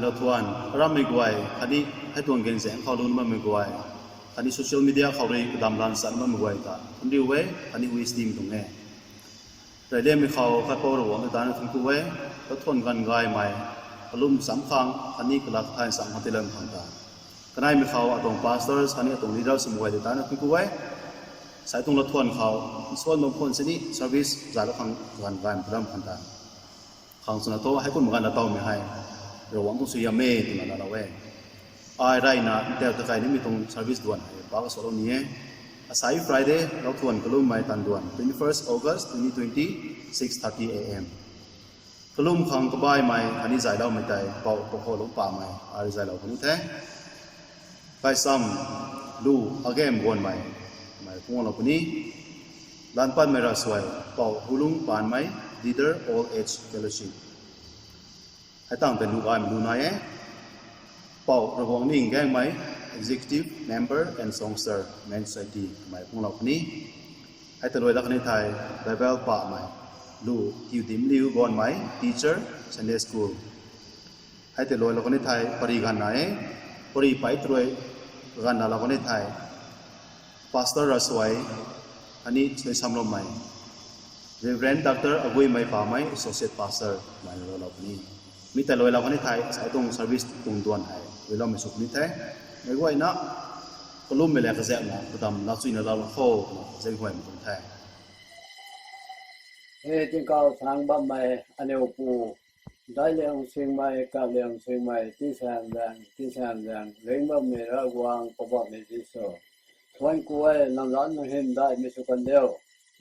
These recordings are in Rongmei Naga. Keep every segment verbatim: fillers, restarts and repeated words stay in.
Lathuan, arammei guay, khatni hei tuang ganzaeng khou lungc bammei guay, khatni social media khou rui kadam lan san bammei guay ta, thunc riu e, khatni wish team tuang e. Reyliammei khou, Kaipouc Ravguangc ta daihna thunc ku e, lathuan ganv gaymei, kalum sam khang, khatni kalak thay sam khang tiilam khang ta. Kaneimei khou, atuang pastors, khatni atuang leaders mei guay ta daihna thunc ku e. Sai tuang lathuan khou, nsuan bam khwan sini, service, zay la khang, ganv gaymei tiilam khang ta. Khang swna thu, hei kumna ganv la tawmei hei, Ravguangc tuang suaihiam e, twna laalou e. Ai reyna, ntau takai nimei tuang service duan hei, pa kasalou ni e. Asai Friday, lathuan kalummei tan duan, twenty-first August twenty twenty, six thirty A M. Kalum khang kabaimei, khatni zayloumei tei, Pou Pakhou Lungc Pamei, ai zaylou puni the. Kaisam, Lu Agem Guanmei, mei phungclou puni. Lanpatmei ravsuai, Pou Hulung Panmei, Leader Old Age Fellowship. Hei tangv tei lu gaymei lu nai e. Pou Ravguangc Ning Gaengmei, Executive Member and Songster, Men Society, mei phungclou puni. Hei ta luai la khatni thei, Bible pamei, Lu Kiudimliu Guanmei, Teacher, Sunday School. Hei ta luai la khatni thei, pary ganv nai e, pary pei ta rui ganv na la khatni thei, Pastor ravsuai, khatni suai samloumei, Reverend Doctor Aguimei Pamei, Associate Pastor, mei laalou puni. Mi ta luai la khatni thei, sai tuang service tuang duan hei, luailoumei sw puni the. Meic guayna, kalummei le kazaekna, kadam lak chuina laalou kho, twna zaenghuaymei tuang the. Hei tingkauh sang bammei aniu pu, daic liang singmei, kap liang singmei, tingsaeng zaeng, tingsaeng zaeng ringc bammei Ravguangc, Poubauhmei Jisu, thuanc ku e, nang zanc nang hymdaihmei sw kan diu.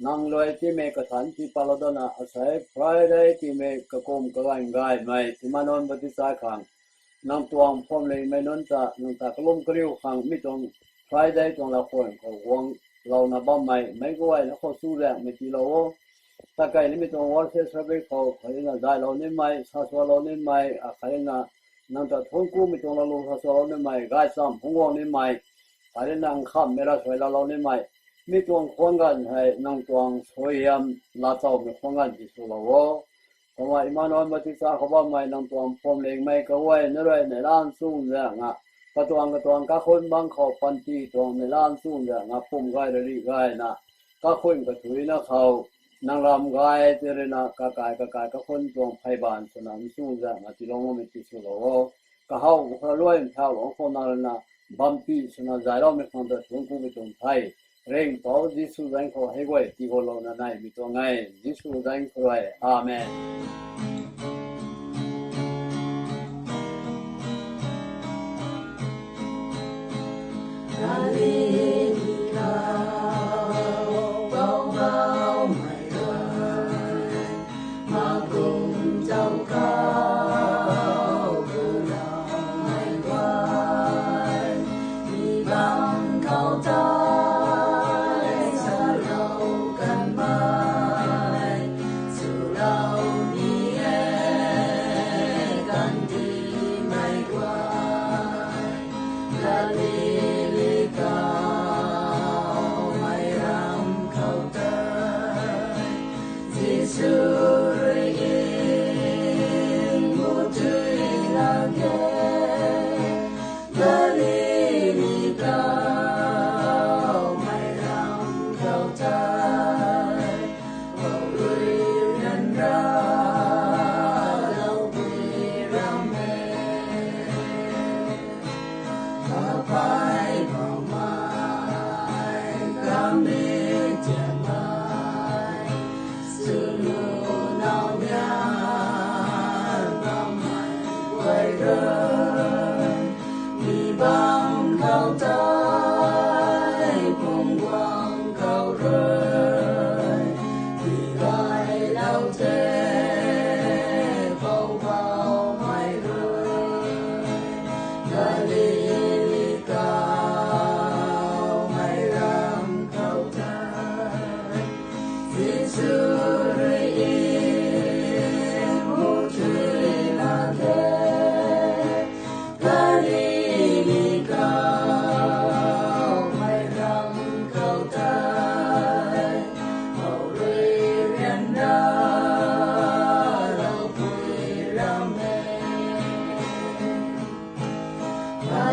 Nang luai tiimei kathanc tii patlou datna, asei Friday tiimei kakum kaganv gaymei Emmanuel Baptist Church khang, nang tuang phuamlingmei nunc ta, nang ta kalum kariu khang mi tuang Friday tuang lathuan khou guanglouna bammei, meic guayna khou chuzaenghmei tiilou o. Takai nimei tuang worship service khou, khatni na zaylou nimei, sasualou nimei, akhatni na nang ta thuanc kumei tuang laalou sasualou nimei, gaychamv phungc guang nimei, khatni na nkhamhmei ravsuai laalou nimei, mi tuang khwan ganv hei nang tuang suaihiam laatowmei khwan ganv ti swlou o. Kumna Emmanuel Baptist Church khou bammei nang tuang phuamlingmei kaguayna rui neihlaan chuzaenga, katuang katuang kakhun bangc khou panty tuang neihlaan chuzaenga pum gay rarih gayna, kakhun kathuicna khou, nang ram gay tei ruina kakai kakai kakhun tuang pheybaanv swna nchuzaenga tiilou ngammei ti swlou o. Kahaw khou rui luai nthauh lungc khou nang ruina bampi swna zayloumei khang ta thuanc kumei tuang the. Ringhpouc Jisu zanc khou hei guay tiigulouna naimei tuang e. Jisu zanc khou rui. Amen.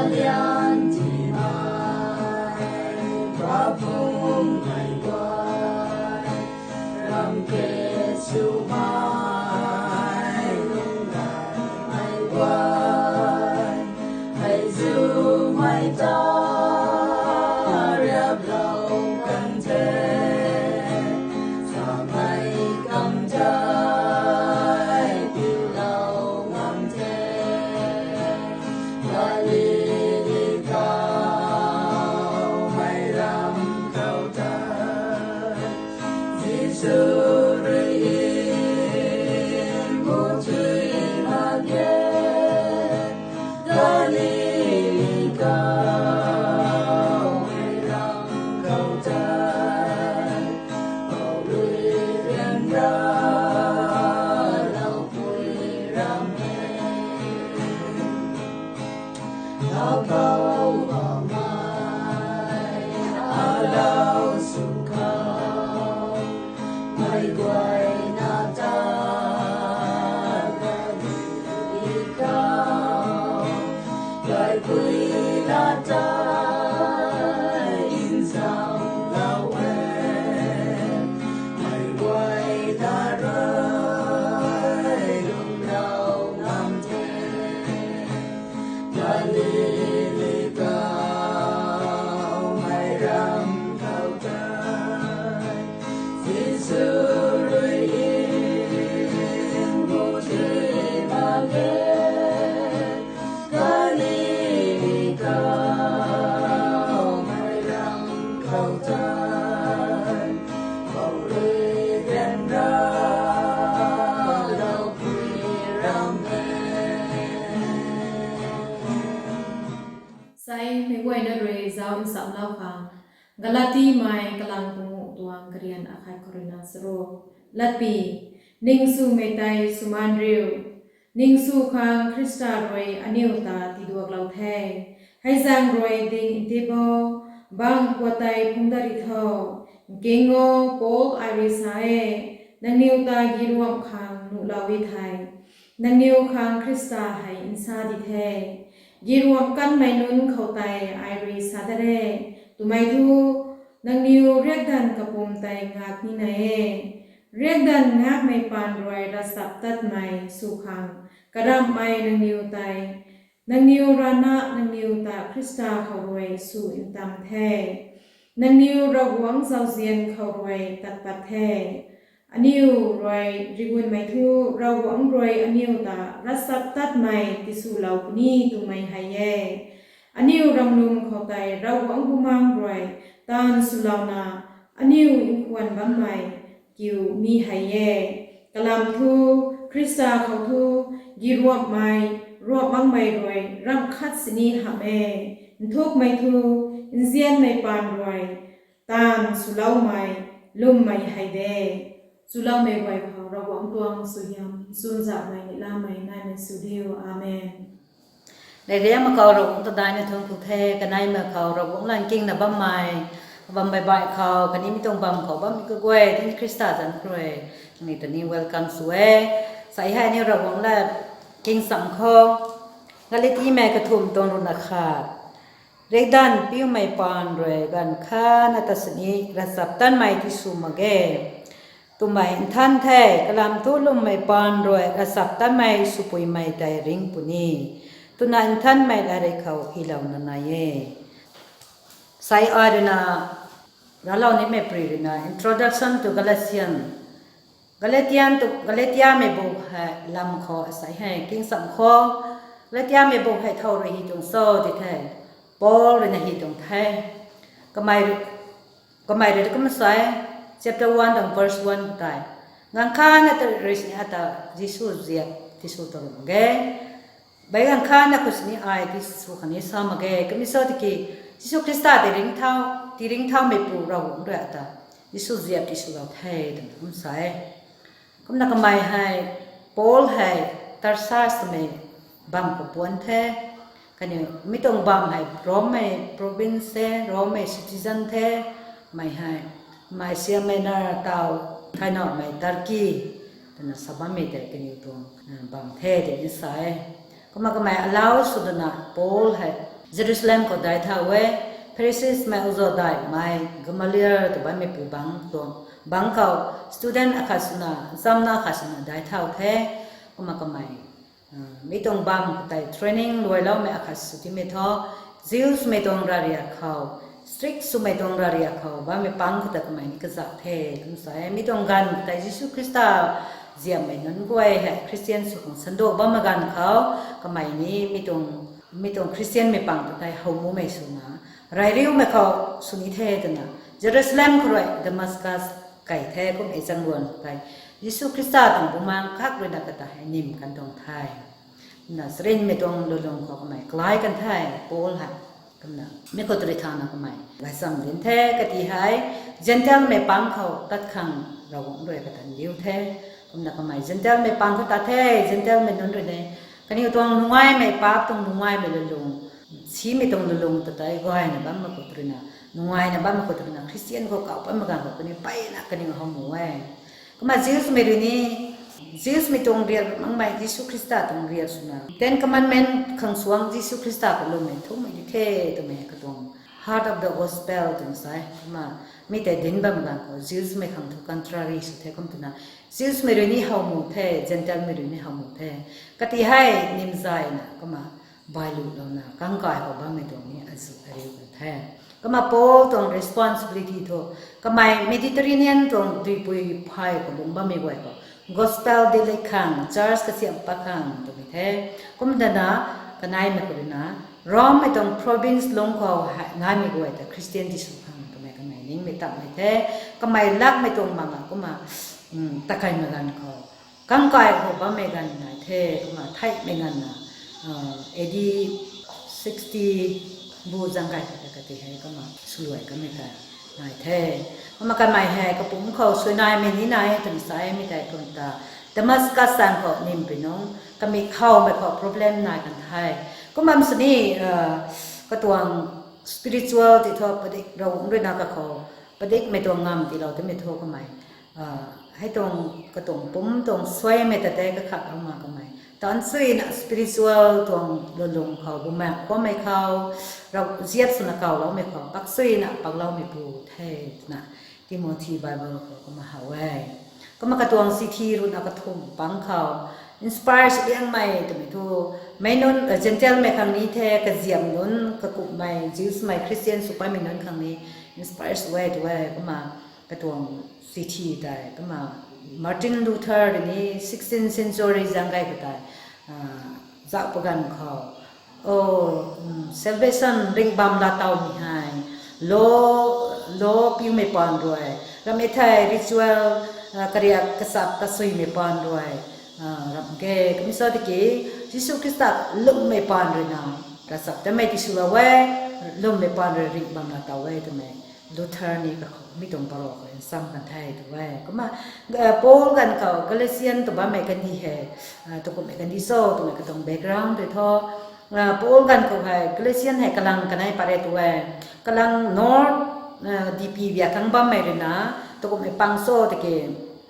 Lian ti mai, Prabhu mai guay, ram ke su mai, lung dai mai guay, hei zu mai ta, riap lou kan the, sa mai kam tei, piu lou ngam the. Galili khou, mei ram khou ta, Jisu rui in bu tui mak ge. Galili khou, mei ram khou ta, Pou rui ryanra, lou pui ram e. Lou khou bam mei, alou sw khou, mei guayna ta, Galili khou, kaipui la ta, nzam lou e, mei guayna rui lung lou ngam the. Galili khou, mei ram khou ta, Jisu rui in bu tui mak ge. Galili khou, mei ram khou ta, Pou rui ryanra, lou pui ram e. Sai mei guayna rui zauc nsamlou khang, Galatimei kalang panguh tuang karian akhat khou ruina charuk. Latpi, ningswmei tei swmaan riu. Ningsw khang Khrista rui aniu ta tiduaklou the. Hei zaeng rui ding ntip o, bang khou tei phungc dat ri tho. Nking o, Paul ai rui sa e, nangniw ta giruamh khang nuhlou e thei, nangniw khang Khrista hei nsa di the. Giruamh kanmei nunc khou tei ai rui sa dat re, twmei thu, nangniw riakdanv kapwm tei ngak nina e. Riakdanv ngakmei paan rui ravchaptatmei sw khang karamhmei nangniw tei, nangniw rana nangniw ta Khrista khou rui sw ntam the. Nangniw Ravguangc zauzian khou rui tat pat the. Aniu rui rigunmei thu Ravguangc rui aniu ta ravchaptatmei tiswlou puni twmei hei e. Aniu ramlum khou tei Ravguangc Bumaengh rui taanv swlouna aniu nkhwan bammei kiu mi hei e. Kalam thu, Khrista khou thu, giruamhmei, ruamh makmei rui ramh khat sini hamh e. Nthukmei thu, nzianmei paan rui taanv swloumei, lwmmei hei de. Chuloumei guay khou Ravguangc tuang suaihiam chunzahmei ni lamei naimei sw diu. Amen. Leiriam khou Ravguangc ta daina thuanc ku the, kaneimei khou Ravguangc lan kingna bammei, bammei baih khou, khatni mi tuang bam khou bammei kaguay, tini Khrista zanc khou rui, ni ta ni welcome sw e. Sai hei ni Ravguangc la king cham khou, Galatimei kathumh tuang ruhna khat. Riakdanv piumei paan rui ganv khatna ta sini ravchaptatmei tisw mak ge. Twmei nthan the, kalam thu lwmmei paan rui ravchaptatmei swpuimei tei ring puni. Twna nthanmei latrik khou hylouna nai e. Sai ai ruina, raclou nimei pri ruina, Introduction to Galatian. Galatian tu, Galatiamei bu hei lam khou asai hei king cham khou, Galatiamei bu hei thow rui hy tuang cho ti the, Paul ruina hy tuang the. Kamei rui, kamei rui ta kum sai, chapter one tuang verse one tei, ganv khatna ta rui sini ata Jisu ziap tisw tuang mak ge. Meic ganv khatna khou sini ai tisw khatni sa mak ge. Kamei cho tiki, Jisu Khrista ti ringcthau, ti ringcthaumeipu Ravguangc rui ata Jisu ziap tiswlou the twna kum sa e. Kumna kamei hei Paul hei Tarsus twmei bam khou puan the. Khatni mi tuang bam hei Rommei province the, Rommei citizen the. Mei hei, mei Asia Minor taw, kainamei Turkey twna sa bammei tei kaniw tuang bam the twna sa e. Kumna kamei allow sw dana Paul hei Jerusalem khou daic thau e. Pharisimei uzaw daihmei Gamaliel tw bammeipu bangc tuang bangc khou student akhat swna, chamna khat swna daic thau the. Kumna kamei mi tuang bam khou tei training luailoumei akhat sw timei thu, Jewsmei tuang rariak khou, strict swmei tuang rariak khou bammei pang khou ta kamei ni kazauh the. Kum sa e, mi tuang ganv khou tei Jisu Khrista ziammei nunc guay hei Christian sw khang sando bammei ganv khou, kamei ni mi tuang Christianmei pang khou tei how mumei swna, rey riumei khou sw ni the twna, Jerusalem khou rui Damascus kai the. Kum e chang luan khou tei Jisu Khrista tuang bumaengc khat ruina kata hei nim kan tuang the. Kumna sarinmei tuang lulung khou kamei kalai kan the, Paul hei. Kumna mi khou tei rui thana kamei gaychamv dinc the, kati hei Zentelmei pang khou tat khang Ravguangc rui kata ndiu the. Kumna kamei Zentelmei pang khou tat the. Zentelmei nunc rui ni kaniw tuang nungaimei paap tuang nungaimei lulung, simei tuang lulung ta tei gayna bammei khou tei ruina, nungaina bammei khou tei ruina Christian khou kauh bammei ganv khou kaniw mpeyna kaniw how mu e. Kumna Jewsmei rui ni, Jewsmei tuang riak makmei Jisu Khrista tuang riak swna, Ten Commandment khang suang Jisu Khrista khou lwmmei thumei di the twmei katuang heart of the gospel twna sa e. Kumna mi tei dinc bam ganv khou Jewsmei khang thu contrary sw the. Kum twna Jewsmei rui ni how mu the, Zentelmei rui ni how mu the. Kati hei nimzayna kumna bailulouna kangkai khou bammei tuang ni azu ariu kan the. Kumna Paul tuang responsibility thu, kamei Mediterranean tuang duipui phay khou lungc bammei guay khou gospel dilet khang, church kasiamh pat khang twmei the. Kumna dana, kaneimei khou ruina, Rommei tuang province lungc khou hei naimei guay ta Christian tisw khang twmei kamei ningmei tammei the. Kamei lakmei tuang banga kumna, takaimei ganv khou, kangkai khou bammei ganv nai the. Kumna theihmei nganvna, A D sixty bu zaeng kai khat ta kati hei kumna swluai kamei ta nai the. Kumna kamei hei kapumc khou suinaimei ni nai e twna sa e. Mi tei kum ta Damascus sang khou nimpui nungc kamik khawmei khou problem nai kan the. Kum bam sini, katuang spiritual ti thu padik Ravguangc ruina kakhou padikmei tuang ngamv tiilou timei thu kamei hei tuang katuang pumc tuang suaimei ta tei kakhatlou mak kamei taanc suina spiritual tuang lulung khou bumaengc khuamei khou, Rav ziap swna kawloumei khou pak suina pakloumeipu the twna Timothy Bible khou kumna how e. Kumna katuang chithi ruhna kathumh pang khou inspire sw liangmei twmei thu, meic nunc, Zentelmei khang ni the, kaziam nunc, kakumhmei Jewsmei Christian sw paimei nunc khang ni inspire sw e tw e. Kumna katuang chithi tei kumna Martin Luther rui ni sixteenth century zaeng kai khou tei zauh paganv khou, o, salvation ringh bam laa tawmei hei law, law piumei paan rui, ramh e thei ritual, kariak kachap kasuimei paan rui ramh ge. Kumna sa tiki Jisu Khrista lwmmei paan ruina ravchaptatmei tiswlou e, lwmmei paan rui ringh bam laa taw e twmei Luther ni kakhou mi tuang parou khou nsam kan the tw e. Kumna Paul ganv khou Galatian tw bammei kandih hei tukumhmei kandih cho twmei katuang background tei thu, Paul ganv khou hei Galatian hei kalang kanei pat re tw e. Kalang north, D P biak thangc bammei ruina tukumhmei pang cho tiki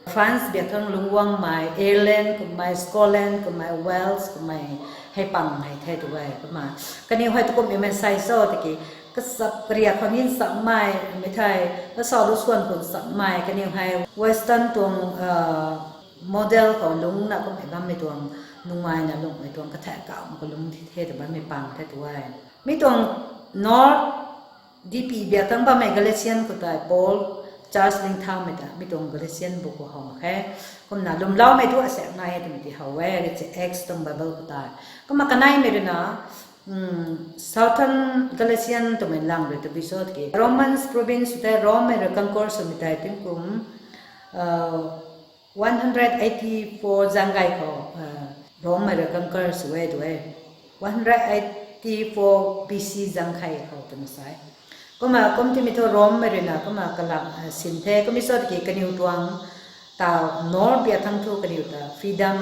France biak thangc lungc guangmei, Ireland kummei, Scotland kummei, Wales kummei hei pang hei the tw e. Kumna kaniw hei tukumhmei maansei cho tiki kachap kariak khou ni nchammei, mi thei kasau lu swan khou nchammei, kaniw hei Western tuang model khou lungcna kummei bammei tuang, nungaina lungcmei tuang, kathak kauhmei khou lungc the tw bammei pang the tw e. Mi tuang north D P biak thangc bammei Galatian khou tei Paul church lingthaumei ta mi tuang Galatian bu khou how mak khe. Kumna lwmloumei thu asaekc nai e twmei ti how e, Acts tuang Bible khou tei. Kumna kaneimei ruina Southern Galatian twmei lang rui tabui cho tiki Romans province tei Rommei rui conquer swmei tei tingkum one hundred eighty four zaeng kai khou Rommei rui conquer sw e tw e. One hundred eighty four B C zaeng kai khou twna sa e. Kumna kum timei thu Rommei ruina kumna kalang sin the. Kummei cho tiki kaniw tuang ta north biak thangc thu kaniw ta freedom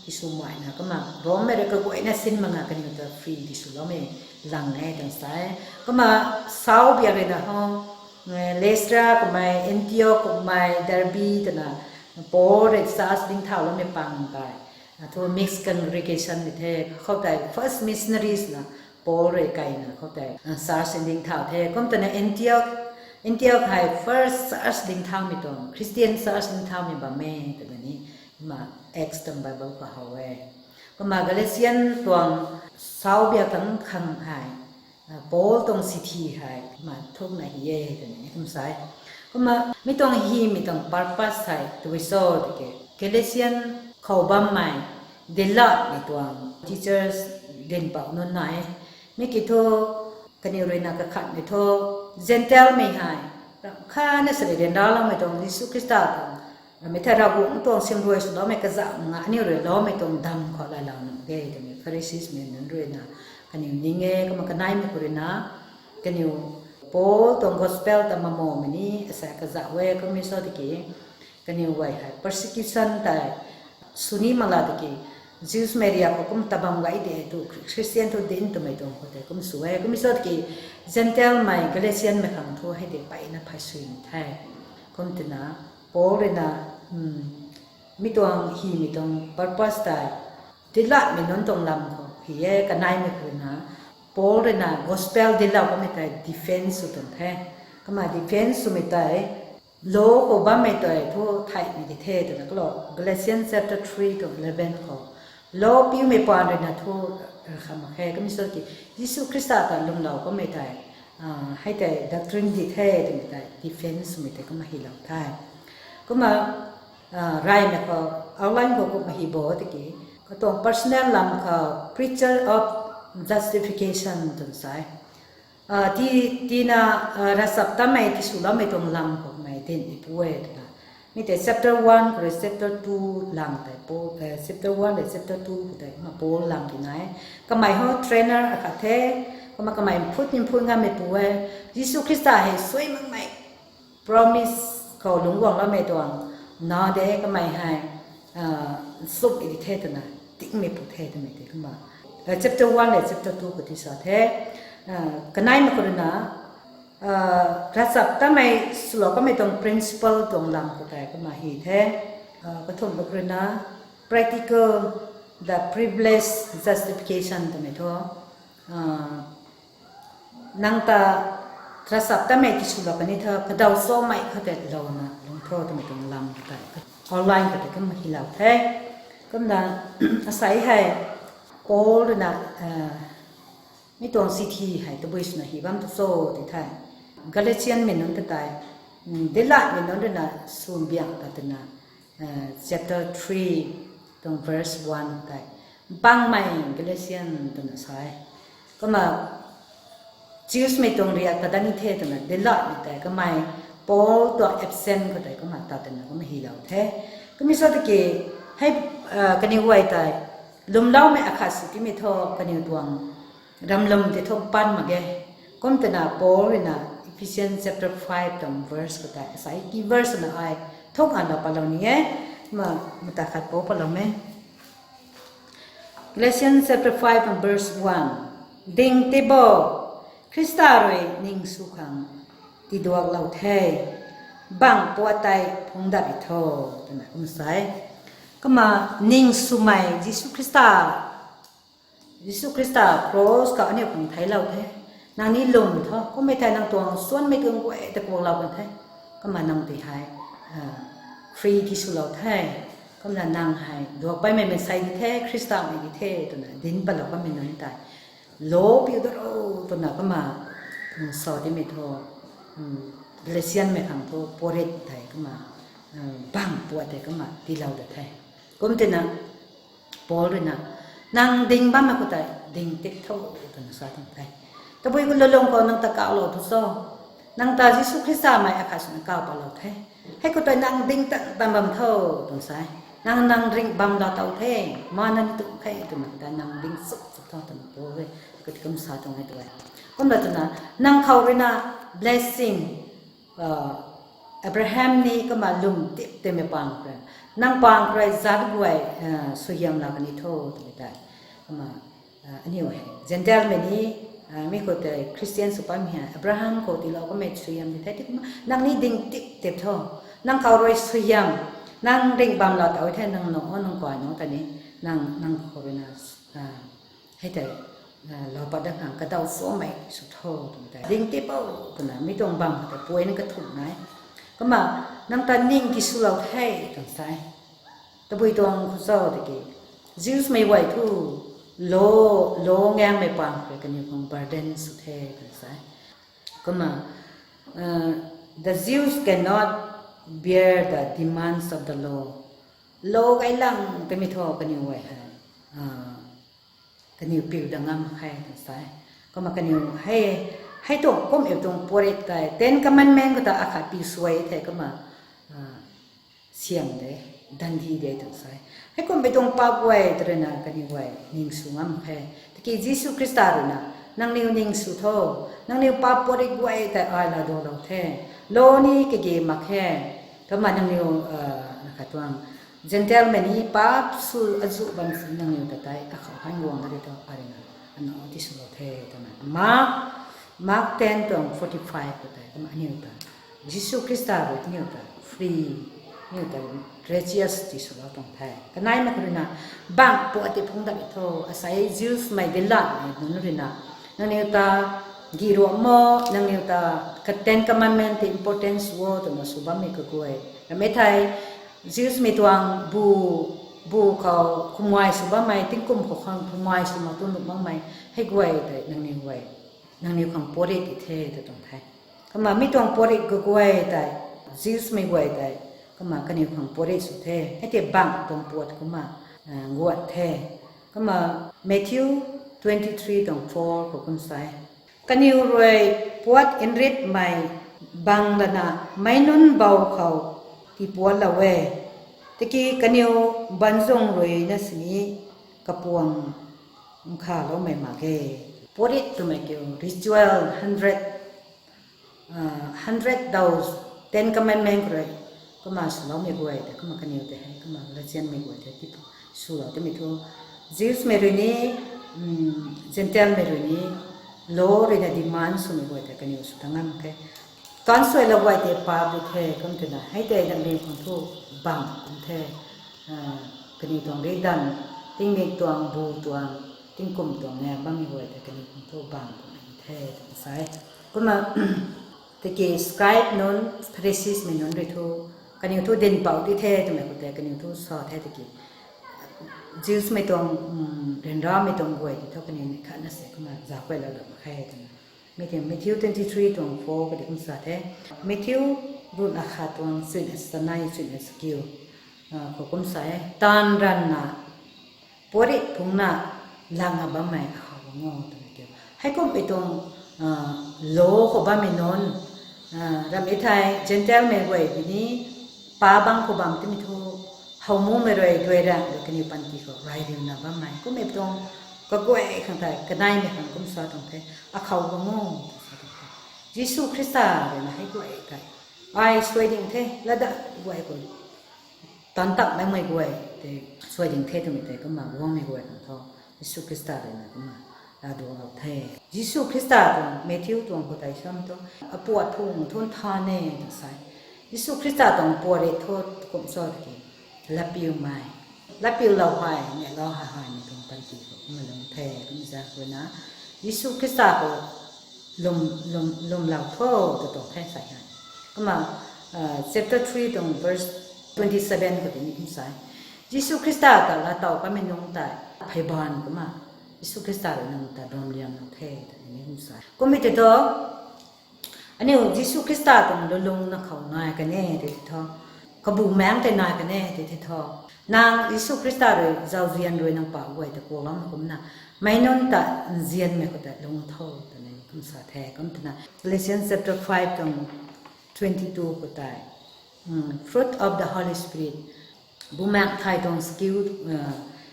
tiswmei na kumna Rommei rui kaguayna sin mak nga kaniw ta free tiswloumei lang e twna sa e. Kumna south biak ruina ho Lystra kummei, Antioch kummei, Derbe twna Paul rui church lingthauloumei pang tei thu mixed congregation ni the. Khoutei first missionaries na Paul rui kaina khou tei church ding thau the. Kum twna Antioch, Antioch hei first church ding thaumei tuang, Christian church ding thaumei bam e twna ni, kumna Acts tuang Bible khou how e. Kumna Galatian tuang sau biak tang khang hei Paul tuang sithi hei kumna thukna hi e twna ni kum sa e. Kumna mi tuang hymei tuang purpose hei tabui cho tiki, Galatian khou bammei dinclatmei tuang teachers dinhpouc nunc nai. Mi ki thu kaniw ruina kakhatmei thu Gentilemei hei ramh khatna sari ryanraloumei tuang Jisu Khrista tuang, mei thei Ravguangc tuang simruai swloumei kazauh nga aniu rui loumei tuang dam khou lailou nuh de twmei Phariseesmei nunc ruina kaniw ning e. Kumna kaneimei khou ruina kaniw Paul tuang gospel ta mamamei ni asa kazauh e. Kummei cho tiki kaniw guay hei persecution tei swni mak la tiki, Jewsmei riak khou kum tabam gay de tu, Christian thu dinc twmei tuang khou tei kum sw e. Kummei cho tiki Gentilemei Galatianmei khang thu hei de peyna phay sui ni the. Kum twna Paul ruina mi tuang hymei tuang purpose tei dinclatmei nunc tuang lam khou hi e. Kaneimei khou ruina Paul ruina gospel dinclou kamei tei defense sw tuang the. Kumna defense swmei tei law khou bammei tei thu theihmei di the twna kalou, Galatians chapter three tuang eleven khou law piumei paan ruina thu rakha mak khe. Kummei cho ki Jisu Khrista ta lwmlou kamei tei hei tei doctrine di the twmei tei defense swmei tei kumna hylou the. Kumna reymei khou outline khou kumna hy bo tiki, katuang personal lam khou preacher of justification twna sa e. Ti, tina ravchaptatmei tiswloumei tuang lam khoumei dinhmeipu e twna. Mi tei chapter one khou rui chapter two lang tei Paul, chapter one rui chapter two khou tei kumna Paul lang tina e. Kamei hou trainer akhat the, kumna kamei mphut ni mphut ngammeipu e. Jisu Khrista hei suai makmei promise khou lungc guangloumei tuang na de, kamei hei nchumhmei di the twna tingmeipu the twmei tei kumna chapter one le chapter two khou ti sa the. Kaneimei khou ruina ravchaptatmei swlou kamei tuang principle tuang lam khou tei kumna hy the. Kathumhmei khou ruina practical, the privilege justification twmei thu nang ta ravchaptatmei tiswlou kani tha, kadaw chomei khou tei louna lungc tho twmei tuang lam khou tei, outline khou tei kumna hylou the. Kumna asei hei Paul ruina mi tuang sithi hei tabui swna hy bam tu cho ti the. Galatianmei nunc ta tei dinclatmei nunc ruina sw biang ta twna chapter three tuang verse one tei, Bangmei Galatian twna sa e. Kumna Jewsmei tuang riak ta dat ni the twna dinclatmei tei kamei Paul tuang absent khou tei kumna tat twna kumna hylou the. Kummei cho tiki hei kaniw guay tei lwmloumei akhat sw timei thu kaniw tuang ramlwm tei thu pan mak ge. Kum twna Paul ruina Ephesians chapter five tuang verse khou tei asei key verse na ai thuk anlou patlou ni e. Kumna mata khat pou patlou me. Galatians chapter five and verse one. Ding ti bo, Khrista rui ning sw khang tiduaklou the, bang puat tei phungc dat ri tho, twna kum sa e. Kumna ning swmei Jisu Khrista, Jisu Khrista cross khou aniu khang theiclou the. Nang ni lwm tho, kummei thei nang tuang suanmei tuang guay ta kuaklou kan the. Kumna nang tei hei free tiswlou the. Kumna nang hei duak paimei maansei di the, Khristamei di the twna dinc patlou kanmei nunc tei, law piu dat ro twna kumna sa timei thu, Galatianmei khang thu puat tei kumna, bang puat tei kumna tiilou da the. Kum tina Paul ruina, nang ding bammei khou tei ding tip tho, twna sa tuang the. Tabui khou lulung khou nang ta kauhlou tu cho? Nang ta Jisu Khristamei akhat swna kaw patlou the. Hei khou tei nang ding tan tan bam tho, twna sa e. Nang, nang ringh bamlou tow the, mana ni tum khe twmei ta nang ding chuk chuk tho twna Paul rui kati kum sa tuang e tu e. Kumna twna, nang khou ruina blessing, Abraham ni kumna lwm tip tei mei pang khou rui, nang pang khou rui zat guay suaihiam laa kani tho twmei tei. Kumna aniu hei Gentilemei ni, mi khou tei Khristian sw pammei hei Abraham khou tiilou kanmei suaihiam di the, ti kumna nang ni ding tip tip tho. Nang khou rui suaihiam, nang ringh bamlou tow the, nang nunc o nunc kai nunc ta ni, nang, nang khou ruina hei tei lou pat dat khang kadaw suamei sw tho twmei tei ding tipou twna mi tuang bam khou ta puaina kathumh nai. Kumna nang ta ning ki swlou the twna sa e. Tabui tuang khou cho tiki Jewsmei guay thu law, law ngaengmei pang khou rui kaniw khang burden sw the twna sa e. Kumna the Jews cannot bear the demands of the law. Law gay lang twmei thu kaniw guay hei kaniw piu dat ngam khe twna sa e. Kumna kaniw hei, hei tuang kum e tuang puatrit tei Ten Commandment khou ta akhat piu suai the kumna siam de, dandi de twna sa e. Heikumhmei tuang paap guay ta ruina kaniw guay ning sw ngam khe. Tiki Jisu Khrista ruina, nangniw ning sw tho, nangniw paap puatrit guay tei ai laadulou the. Law ni kage mak khe. Kumna nangniw, na khat tuang Gentilemei ni paap sw azuh bam si nangniw ta tei akhou han guang da ri tho, ai ruina anac tiswlou the twna. Mark, Mark ten tuang forty five khou tei kumna aniw ta Jisu Khrista rui aniw ta free, aniw ta gracious tiswlou tuang the. Kaneimei khou ruina bangc puat ti phungc dat e tho, asei Jewsmei dilanmei nunc ruina, nangniw ta gi ruam mo, nangniw ta ka Ten Commandment ti importance o twna sw bammei kaguay. Ramei thei Jewsmei tuang bu, bu khou khumai sw bammei, tingkum khou khang khumai sw mak tu nuh makmei hei guay tei nangniw guay, nangniw khang puatrit ti the ta tuang the. Kumna mi tuang puatrit kaguay tei, Jewsmei guay tei, kumna kaniw khang puatrit sw the. Hei tei bangc tuang puat kumna guat the. Kumna Matthew twenty three tuang four khou kum sa e. Kaniw rui puat nritmei bang lana meic nunc bou khou tipuatlou e. Tiki kaniw banzung ruina sini kapuang nkhaloumei mak ge. Puatrit twmei kiu ritual hundred, hundred daus, Ten Commandment khou rui kumna swloumei guay tei, kumna kaniw tei hei kumna Galatianmei guay tei tip swlou twmei thu, Jewsmei rui ni, Gentilemei rui ni, law ruina demand swmei guay tei kaniw sw ta ngam the. Tan suailou guay tei paap di the, kum twna hei tei nangniw khang thu bangc kum the. Kaniw tuang ridan, tingmik tuang, bu tuang, tingkum tuang e bammei guay tei kaniw khang thu bangc kum the twna sa e. Kumna tiki scribe nunc, Phariseesmei nunc rui thu, kaniw thu dinhpouc di the twmei khou tei kaniw thu sa the tiki Jewsmei tuang, ryanramei tuang guay ti thu kaniw ni khatna se kumna zauc kailou dat mak khe twna. Mi tei Matthew twenty three tuang four khou tei kum sa the. Matthew ruhna khat tuang chuina chanei, chuina chakiu khou kum sa e. Taanv ranvna puatrit phungna langna bammei akhou bang o twmei kiu. Heikumhmei tuang law khou bammei nunc, ramhmei thei Gentilemei guay bi ni, pa bang khou bam timei thu, howmumei rui duai rang rui kaniw panty khou rai riuna bammei kummei tuang kaguay khang tei kaneimei khang kum sa tuang the, akhou bang o twna sa tuang the. Jisu Khrista ruina hei guay tei ai suai ding the, latdanv guay khou tan tapmei guay tei suai ding the twmei tei kumna guangmei guay khang thu Jisu Khrista ruina kumna laaduanglou the. Jisu Khrista tuang Matthew tuang khou tei sam thu, apuat phung thu nthan e twna sa e. Jisu Khrista tuang puatrit thu kum cho tiki, latpiumei, latpiulou hei, neilou hei, heimei tuang panty khou kumna lung the, kum zaeng ruina Jisu Khrista khou lwm, lwm, lwmlou tho tw tuang the sa e. Kumna chapter three tuang verse twenty seven khou tei ni kum sa e. Jisu Khrista ta laatow kamei nunc tei pheybaanv kumna Jisu Khrista rui nang ta bamlianglou the twna ni kum sa e. Kummei tei thu, aniu Jisu Khrista tuang lulungna khou nai kan e tei tei thu, kabumaengc tei nai kan e tei tei thu, nang Jisu Khrista rui zauzian rui nang pa guay ta kuakloumei kumna, meic nunc ta nzianmei khou ta lung tho twna ni kum sa the. Kum twna Galatians chapter five tuang twenty two khou tei, fruit of the Holy Spirit, Bumaengh Nthay tuang skill,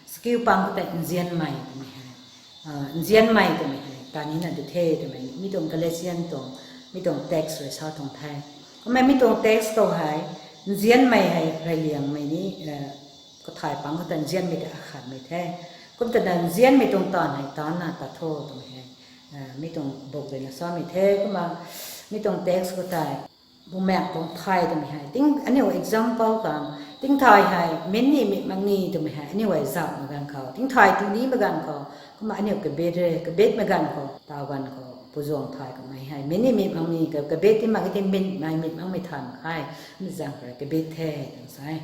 skill pang khou tei nzianmei twmei hei, nzianmei twmei hei ta nina di the twmei mi tuang Galatian tuang, mi tuang text rui sa tuang the. Kummei mi tuang text khou hei, nzianmei hei reyliangmei ni kathay pang khou ta nzianmei tei akhatmei the. Kum twna nzianmei tuang taanv hei taanna tat tho twmei hei mi tuang book ruina samei the. Kumna mi tuang text khou tei, Bumaengh tuang thay twmei hei, aniu example khang Tingthay hei, min ni mit mak ni twmei hei, aniu hei zauhmei ganv khou. Tingthay tu nimei ganv khou, kumna aniu kabit re, kabitmei ganv khou, taw ganv khou, puzuang thay kamei hei, min ni mit mak ni, ka-, kabit ti mak ti min, mei mit makmei thay mak khe, mi zaeng khou rui kabit the, twna sa e.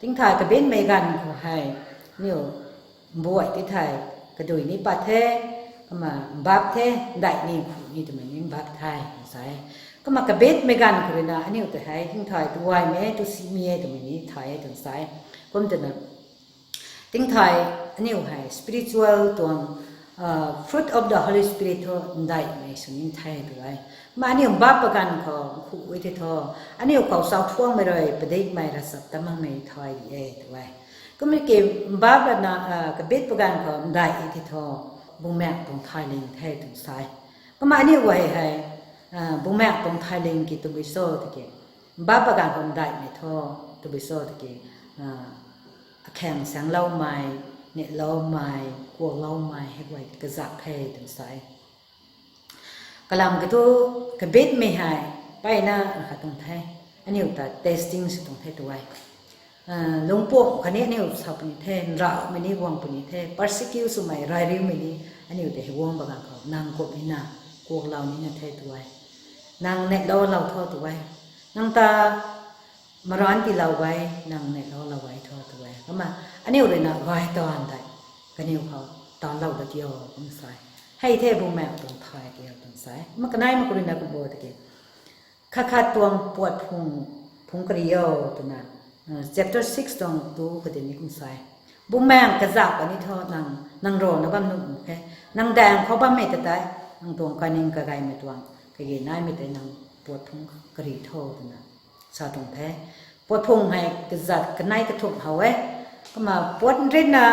Tingthay kabitmei ganv khou hei, aniu, mbuay ti thei, kadui ni pat the, kumna mbap the, ndai ni khu ni twmei ni mbap the, twna sa e. Kumna kabitmei ganv khou ruina, aniu ta hei, tingthay tu gaymei, tu simei e twmei ni thay e, twna sa e. Kum twna, tingthay, aniu hei, spiritual tuang, fruit of the Holy Spirit thu, ndaimei sw ni the tu e. Kumna aniu mbap pa ganv khou, khu e ti thu, aniu khou sau thuangmei rui, padikmei ravchap ta makmei thay di e tu e. Kumna ki mbap rana, kabit pa ganv khou, ndai e ti thu, Bumaengh tuang thayling the twna sa e. Kumna aniu guay hei, Bumaengh tuang thayling ki tabui cho tiki, mbap pa ganv khou ndaimei thu, tabui cho tiki, akhaeng saengloumei, neihloumei, kuakloumei, hei guay kazak the twna sa e. Kalam kiu thu, kabitmei hei, mpeyna khat tuang the, aniu ta testing sw tuang the tu e. Lungpuam khatni aniu sa puni the, nrauhmei ni guang puni the, persecute swmei, rayriumei ni, aniu ta hei guang pa ganv khou, nang kuak nina, kuaklou nina the tu e. Nang neihloulou tho tu e. Nang ta maranc tiilou e, nang neihloulou e tho tu e. Kumna, aniu ruina gay taanv tei, kaniw khou, taanlou da tio, kum sa e. Hei the Bumaengh tuang thay tio, twna sa e. Kumna kaneimei khou ruina kum bo tiki, khat khat tuang puat phung, phungc kari o, twna, chapter six tuang tu khou tei ni kum sa e. Bumaengh kazauh kani thu nang, nang rana bam nuh khe. Nang daeng khou bammei ta tei, nang tuang kaning kagaymei tuang, kage naimei tei nang puat phungc kari tho twna sa tuang the. Puat phung hei kazat kanei kathumh how e. Kumna puat nritna,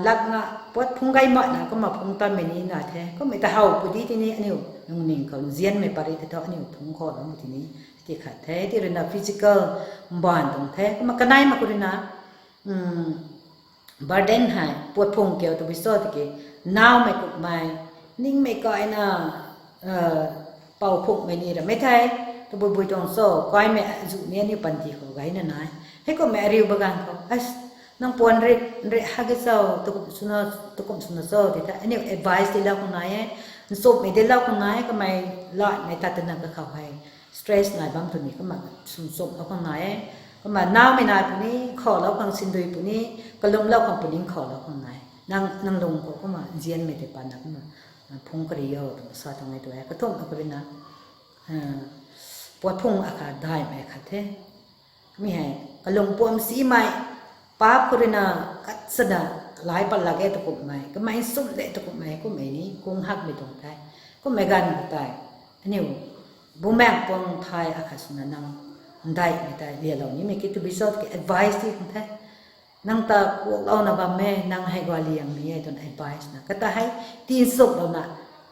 lakna puat phungc gay makna kumna phungc tanmei ni nai the. Kummei ta how pudi tini aniu lungning khou nzianmei pary tei thu aniu phungc khou lou tini, ti khat the. Ti ruina physical mbaanv tuang the. Kumna kaneimei khou ruina, burden hei, puat phung kiu tabui cho tiki, nawmei kummei, ningmei kaina, pou phungmei ni ramei the, tabui bui tuang cho, kaimei azuh ni aniu panty khou gayna nai. Heikummei ariu ba ganv khou, nang puan rit, rit hak e cho, takum swna cho, ti the, aniu advice tiilou khang nai e, nchumhmei tiilou khang nai e, kamei latmei tat twna kakhou hei, stress nai bam twni kumna swn chumhlou khang nai e. Kumna nawmei nai puni, khoulou khang sindui puni, kalumlou khang puni khoulou khang nai. Nang, nang lung khou kumna nzianmei tei patna kumna, phungc kari o, twna sa tuang e tu e. Kathumhna khou ruina, puat phung akhat daihmei khat the. Mi hei, kalung puam simei, paap khou ruina, khat sana, lay pat lak e takumhmei, kamei sumh de takumhmei, kummei ni, kung hakmei tuang the. Kummei ganv khou tei, aniu, Bumaengh tuang thay akhat swna nang, ndaihmei tei lialou nimei ki tabui cho tiki advice ti khang the. Nang ta kuaklouna bam e, nang hei gualiangmei e twna advice na. Kata hei, tinchuklouna,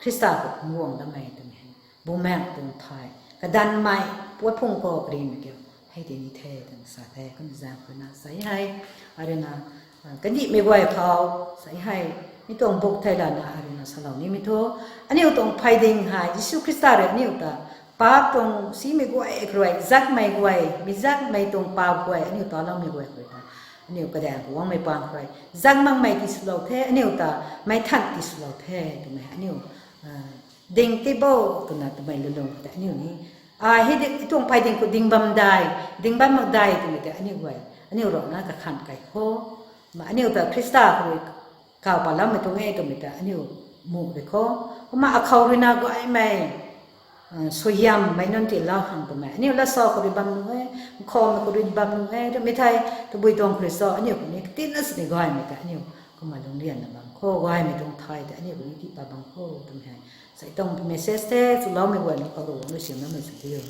Khrista khou phungc guang damei twmei hei. Bumaengh tuang thay, kadanmei, puat phung khou karimei kiu, hei tini the, twna sa the, kum zaeng khou ruina sa hei, aruina, kandihmei guay khou, sa hei, mi tuang buk thei lana, aruina salou nimei thu, aniu tuang pheyding hei, Jisu Khrista rui aniu ta, paap tuang simei guay khou rui, zakmei guay, mi zakmei tuang paap guay, aniu taloumei guay khou rui ta, aniu kadaeng khou guangmei paan khou rui, zak makmei tiswlou the, aniu ta, mei than tiswlou the, twmei, aniu, ding ti bo, twna twmei lulung khou tei aniu ni, a, hei di, tuang pheyding khou ding bam dai, ding bam mak dai twmei tei aniu guay, aniu rana kakhan kai kho, ma aniu ta Khrista khou rui, kaw paloumei tuang e twmei ta aniu, muh de kho, kumna akhou ruina gaymei, suaihiammei nunc tiilou khang twmei, aniu lat sa khou rui bam nuh e, nkhoumei khou rui bam nuh e, twmei thei, tabui tuang khou rui cho, aniu khou ni katinna sini gaymei tei aniu, kumna lungrianna bam kho, gaymei tuang thay tei aniu khou ni tii pat bam kho, twmei hei. Sai tuang message the, chuloumei guayna khou rui, rui siamloumei sw diu.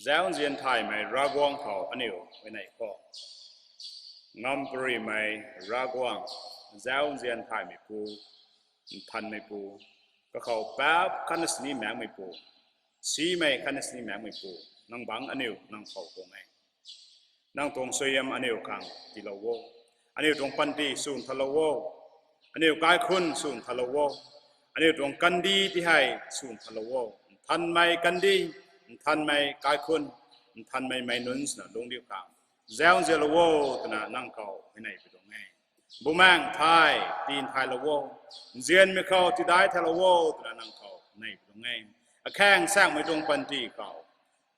Zauc nzian thaymei Ravguangc khou aniu huayney kho. Ngamparymei Ravguangc, zauc nzian thaymeipu, nthanmeipu, kakhou paap khatna sini maengmeipu, simei khatna sini maengmeipu, nang bangc aniu nang khou tuang e. Nang tuang suaihiam aniu khang tiilou o. Aniu tuang panty swn thalou o. Aniu kaikhunc swn thalou o. Aniu tuang kandih ti hei swn thalou o. Nthanmei kandih, nthanmei kaikhunc, nthanmei mei nunc swna lungcdiu khang zauzianlou o twna nang khou hei nei pi tuang e. Bumaengh thay, tii thaylou o. Nzianmei khou tidai thaylou o twna nang khou nei pi tuang e. Akhaeng saekmei tuang panty khou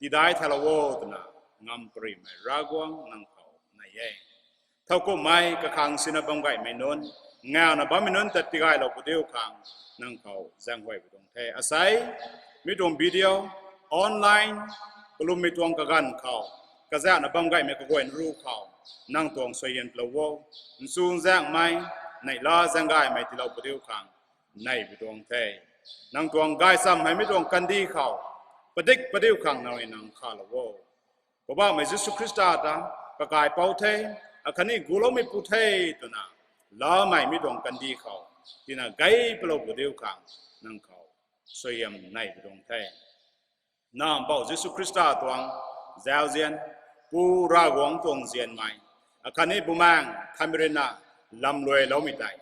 tidai thaylou o twna ngam karimei Ravguangc nang khou nei e. Thowkumhmei kakhang sina bam gaymei nunc, ngawna bammei nunc ta tigaylou pu diu khang nang khou zaenghuay pi tuang the. Asei mi tuang video online kalummei tuang kaganv khou kazauhna bam gaymei kaguayna ruc khou nang tuang suaihiamlou o. Nchunzaenghmei, neihla zaeng gaymei tiilou pu diu khang nei pi tuang the. Nang tuang gaychamv hei mi tuang kandih khou padik pu diu khang nang rui nang khalou o. Poubauhmei Jisu Khrista ta kakaipouc the, akhatni guloumei pu the twna lamei mi tuang kandih khou tina gay palou pu diu khang nang khou suaihiam nei pi tuang the. Nac Mpouh Jisu Khrista tuang zauzian, Pu Ravguangc tuang nzianmei, akhatni Bumaengh Nthanmei rui na lamluailoumei tei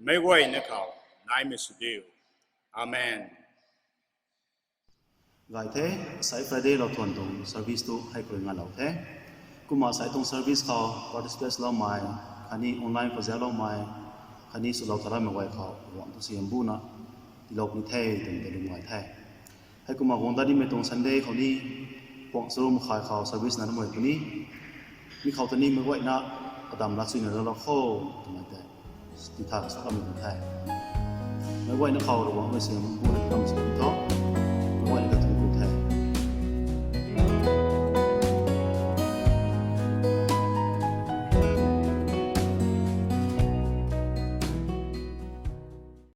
meic guayna khou naimei sw diu. Amen. Gay the, asei Friday lou thuan tuang service tu hei khou rui ngalou the. Kumna asei tuang service khou participate loumei, khatni online khou zaucloumei, khatni swlou taloumei guay khou Ravguangc tu suaihiam buna tiilou puni the twmei ta lwm gay the. Heikumna guang dat nimei tuang Sunday khou ni, puang charuk makhai khou service na namei puni, mi khou ta ni meic guayna kadam lat suina lou kho twmei tei titha sa kamei tuang the. Meic guayna khou Ravguangc rui suaihiam buna tiilou sw tho.